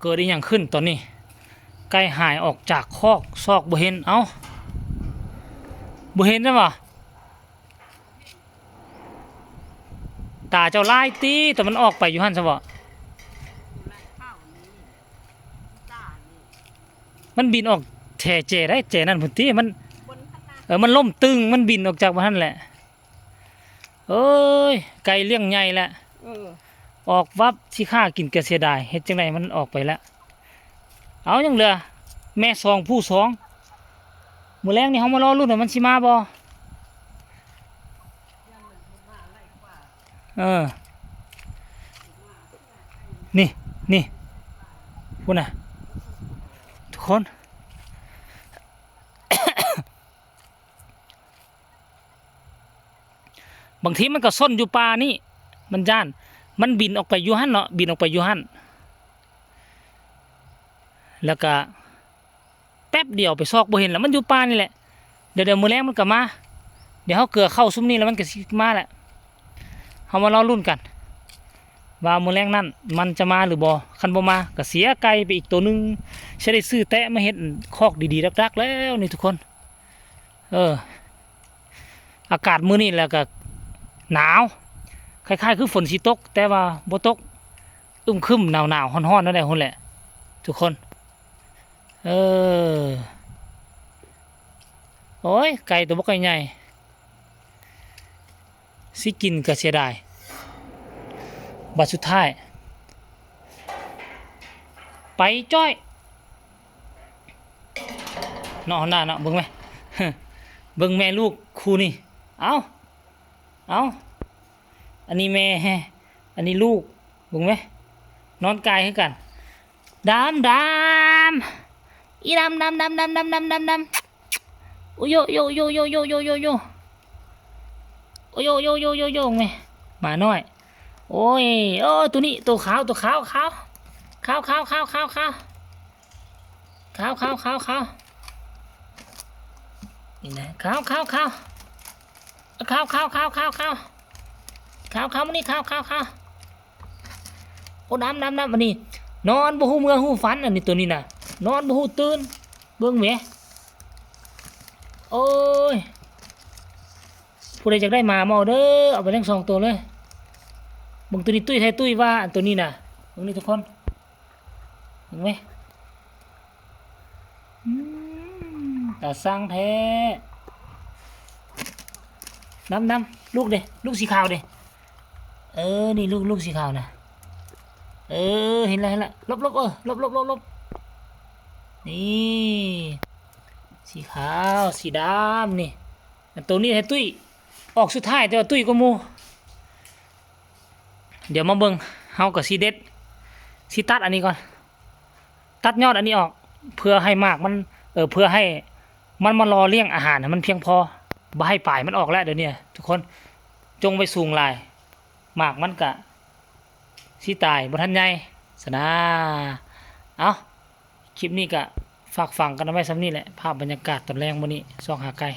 ເກີດອີ່ຫຍັງຂຶ້ນຕອນນີ້? ໄກ່ຫາຍອອກຈາກຄອກ ຊອກບໍ່ເຫັນ. ເອົ້າ ບໍ່ເຫັນຊັ້ນຫວາ? ຕາເຈົ້າລາຍຕິ ແຕ່ມັນອອກໄປຢູ່ຫັ້ນຊະບໍ? ມັນບິນອອກແຈ ແຈໃດ ແຈນັ້ນພຸ້ນຕິ ມັນ ເອີ ມັນລົ້ມຕຶງ ມັນບິນອອກຈາກບ່ອນຫັ້ນແຫຼະ. ເອີຍ ໄກ່ລ້ຽງໃຫຍ່ແຫຼະ ເອີ ອອກວັບ ຊິຂ້າກິນກະເສຍດາຍ ເຮັດຈັ່ງໃດມັນອອກໄປແລ້ວ. ເອົາ ຍັງເຫຼືອແມ່ສອງ ຜູ້ສອງ ມື້ແລງນີ້ເຮົາມາລໍລຸ້ນວ່າມັນຊິມາບໍ່. ເອີ ນີ້ ນີ້ ພຸ້ນນະ ທຸກຄົນ. ບາງທີມັນກໍຊົນຢູ່ປ່ານີ້ ມັນຢ້ານ ມັນບິນອອກໄປຢູ່ຫັ້ນເນາະ ບິນອອກໄປຢູ່ຫັ້ນ ແລ້ວກະແປັບດຽວໄປຊອກບໍ່ເຫັນແລ້ວ ມັນຢູ່ປ່ານີ້ແຫຼະ. ດຽວ ດຽວມື້ແລງມັນກໍມາ ດຽວເຮົາເກືອເຂົ້າຊຸມນີ້ແລ້ວມັນກໍຊິມາແຫຼະ. ເຮົາມາລໍລຸ້ນກັນວ່າມື້ແລງນັ້ນມັນຈະມາຫຼືບໍ່. ຄັນບໍ່ມາກໍເສຍໄກ່ໄປອີກໂຕໜຶ່ງ ຊິໄດ້ຊື້ແຕະມາເຮັດຄອກດີໆດັກໆແລ້ວນີ້ທຸກຄົນ. ເອີ ອາກາດມື້ນີ້ແລ້ວກໍໜາວ ຄ້າຍໆຄືຝົນຊິຕົກ ແຕ່ວ່າບໍ່ຕົກ ອຶມຄຶມ ໜາວໆ ຮ້ອນໆ ນັ້ນແຫຼະ ພຸ້ນແຫຼະທຸກຄົນ. ເອີ ໂອ້ຍ ໄກ່ໂຕບັກໃຫຍ່ໆ ຊິກິນກໍເສຍດາຍ. ບາດສຸດທ້າຍ ໄປຈ້ອຍ ເນາະ ຫັ້ນນະເນາະ ເບິ່ງແມ ເບິ່ງແມ່ລູກຄູ່ນີ້. ເອົ້າ ເອົ້າ ອັນນີ້ແມ່ ອັນນີ້ລູກ ເບິ່ງແມ ນອນກາຍຄືກັນ. ດຳ ດຳ ອີດຳ ດຳ ດຳ ດຳ ດຳ ດຳ ດຳ ດຳ ໂອ້ໂຢ ໂຢ ໂຢ ໂຢ ໂຢ ໂຢ ໂຢ ໂຢ ໂອ້ໂຢ ໂຢ ໂຢ ໂຢ ໂຢ ແມ່ ໝານ້ອຍ. ໂອ້ຍ ໂອ້ ໂຕນີ້ ໂຕຂາວ ໂຕຂາວ ຂາວ ຂາວ ຂາວ ຂາວ ຂາວ ຂາວ ຂາວ ຂາວ ຂາວ ຂາວ ຂາວ ນີ້ນະ ຂາວ ຂາວ ຂາວ ຂາວ ຂາວ ຂາວ ຂາວ ຂາວ ຂາວ ຂາວ ຂາວ ມື້ນີ້ ຂາວ ຂາວ ຂາວ. ໂອ້ ດຳ ດຳ ດຳ ອັນນີ້ນອນບໍ່ຮູ້ເມືອຮູ້ຝັນ ອັນນີ້ ໂຕນີ້ນະ ນອນບໍ່ຮູ້ຕື່ນ. ເບິ່ງແມ ໂອ້ຍ ຜູ້ໃດຢາກໄດ້ໝາມາເອົາເດີ ເອົາໄປທັງສອງໂຕເລີຍ. ເບິ່ງໂຕນີ້ ຕຸ້ຍແທ້ຕຸ້ຍວ່າ ອັນໂຕນີ້ນະ ເບິ່ງນີ້ທຸກຄົນ ເຫັນໄໝ? ອືມ ຕາຊັງແທ້. ດຳ ດຳ ລູກເດ ລູກສີຂາວເດ. ເອີ ນີ້ລູກ ລູກສີຂາວນະ. ເອີ ເຫັນແລ້ວ ເຫັນແລ້ວ ຫຼົບ ຫຼົບ ເອີ ຫຼົບ ຫຼົບ ຫຼົບ ຫຼົບ. ນີ້ ສີຂາວ ສີດຳ ນີ້ ອັນໂຕນີ້ໃຫ້ຕຸ້ຍ ອອກສຸດທ້າຍ ແຕ່ວ່າຕຸ້ຍກວ່າໝູ່. ດຽວມາເບິ່ງ ເຮົາກໍຊິເດັດ ຊິຕັດອັນນີ້ກ່ອນ ຕັດຍອດອັນນີ້ອອກ ເພື່ອໃຫ້ໝາກມັນ ເອີ ເພື່ອໃຫ້ມັນມາຫຼໍ່ລ້ຽງອາຫານໃຫ້ມັນພຽງພໍ ບໍ່ໃຫ້ປາຍມັນອອກແລ້ວ. ດຽວນີ້ທຸກຄົນ ຈົ່ງໄວ້ສູງຫຼາຍ ໝາກມັນກະຊິຕາຍ ບໍ່ທັນໃຫຍ່ຊັ້ນນາ. ເອົ້າ ຄລິບນີ້ກະຝາກຝັງກັນເອົາໄວ້ສ່ຳນີ້ແຫຼະ ພາບບັນຍາກາດຕອນແລງມື້ນີ້ ຊອກຫາໄກ່.